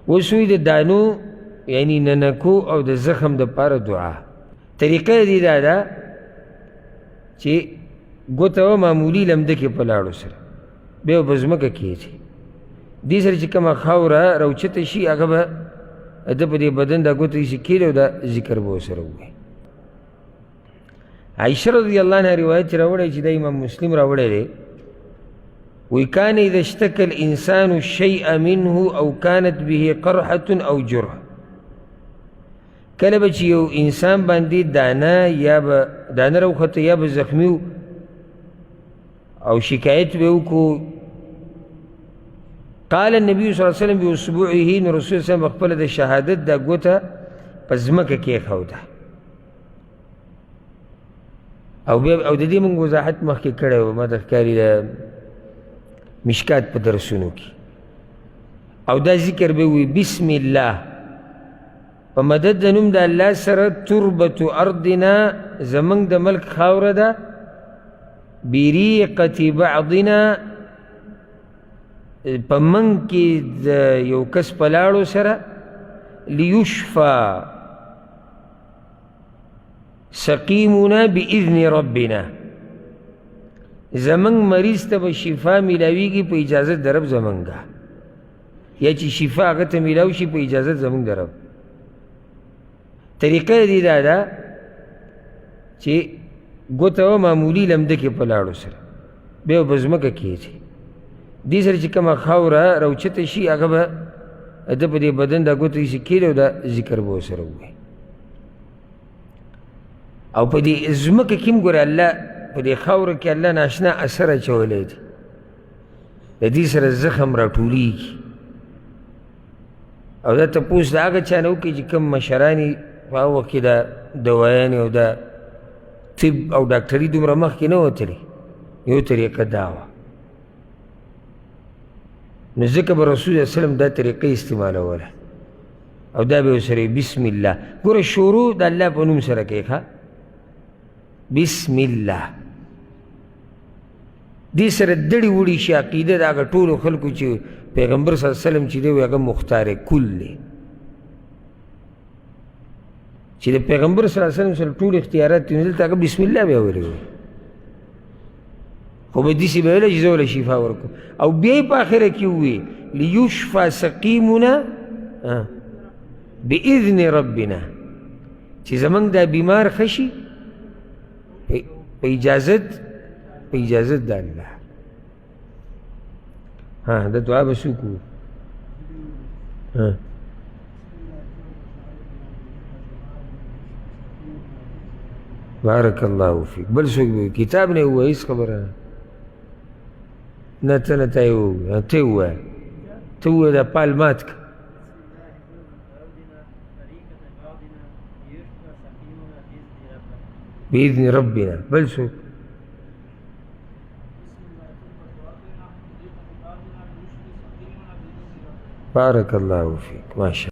اوس وایي د دانو یعنی ننکو او د زخم دپاره دعا. طریقه یې دا ده چې ګوته وه معمولي لمده کې په لاړو سره بیا په ځمکه کښېږي، دې سره چې کومه خاوره راوچته شي هغه به د په دې بدن دا ګوته داسې کښېږي او دا ذکر به ورسره ووایي. عائشه رضی الله عنها روایت راوړی چې دا امام مسلم راوړی دی، وی کان اذا اشتکى الانسان الشيء منه او كانت به قرحة او جرح. کله به چې یو انسان باندې دانه یا به دانه راوخته یا به زخمي او شکایت به وکړو، قال النبي صلی الله علیه وسلم باصبعه، نو رسول الله صلی خپله د شهادت دا ګوته په ځمکه کېښوده. او بیا او د دې موږ وضاحت مخکې کړی و، ما ته ښکاري د مشکات په درسونو کې. او دا ذکر به وي بسم الله په مدد د نوم د الله سره تربت ارضنا، زمونږ د ملک خاوره ده، بریقة بعضنا، په منګ کې د یو کس په لاړو سره، لیشفا سقیمنا باذن ربنا، زمونږ مریض ته به شفا میلاویږي په اجازت د رب زمونږه، یا چې شفا هغه ته میلاو شي په اجازت زمونږ د رب. طریقه یې دې دا ده چې ګوته وه معمولي لمده کې په لاړو سره بیا په ځمکه کښېږي، دې سره چې کومه خاوره راوچته شي هغه به د په دې بدن دا ګوته داسې کښېږي او دا ذکر به ورسره ووایي. او په دې ځمکه کې هم ګوره الله په دې خاوره کې الله ناشنا اثر اچولی دی، د دې سره زخم راټولیږي. او دا تپوس د هغه چا نه وکړي چې کوم مشران یې په هغه وخت کې دا دوایانې او دا طب او ډاکټري دومره مخکې نه وتلې، یو طریقه دا وه. نو ځکه به رسول الله وسلم دا طریقه استعمالوله او دا به ورسره بسم الله. ګوره شروع د الله په نوم سره کوي، ښه بسم الله. دې سره دړې وړي شي عقیده د هغه ټولو خلکو چې پیغمبر صلی الله علیه وسلم چې دی هغه مختار کل دی، چې د پیغمبر صلی الله علیه وسلم سره ټول اختیارات دي، دلته هغه بسم الله بیا ویلی وي، خو به داسې به ویلی چې زه ورله شفا ورکړم. او بیا یې په آخره کې وویل لیشفا سقیمنا باذن ربنا، چې زمونږ دا بیمار ښه شي په اجازت، په اجازت د الله. ها د دعا به څوک وو؟ بارک الله فیک. بل څوک به کتاب نه ووایي، هېڅ خبره نه. نه ته نه ته یې ووایه، ته یې ووایه، ته ووایه دا پال مات کړه. بإذن ربنا. بل څوک؟ بارک الله فیک. ماشاء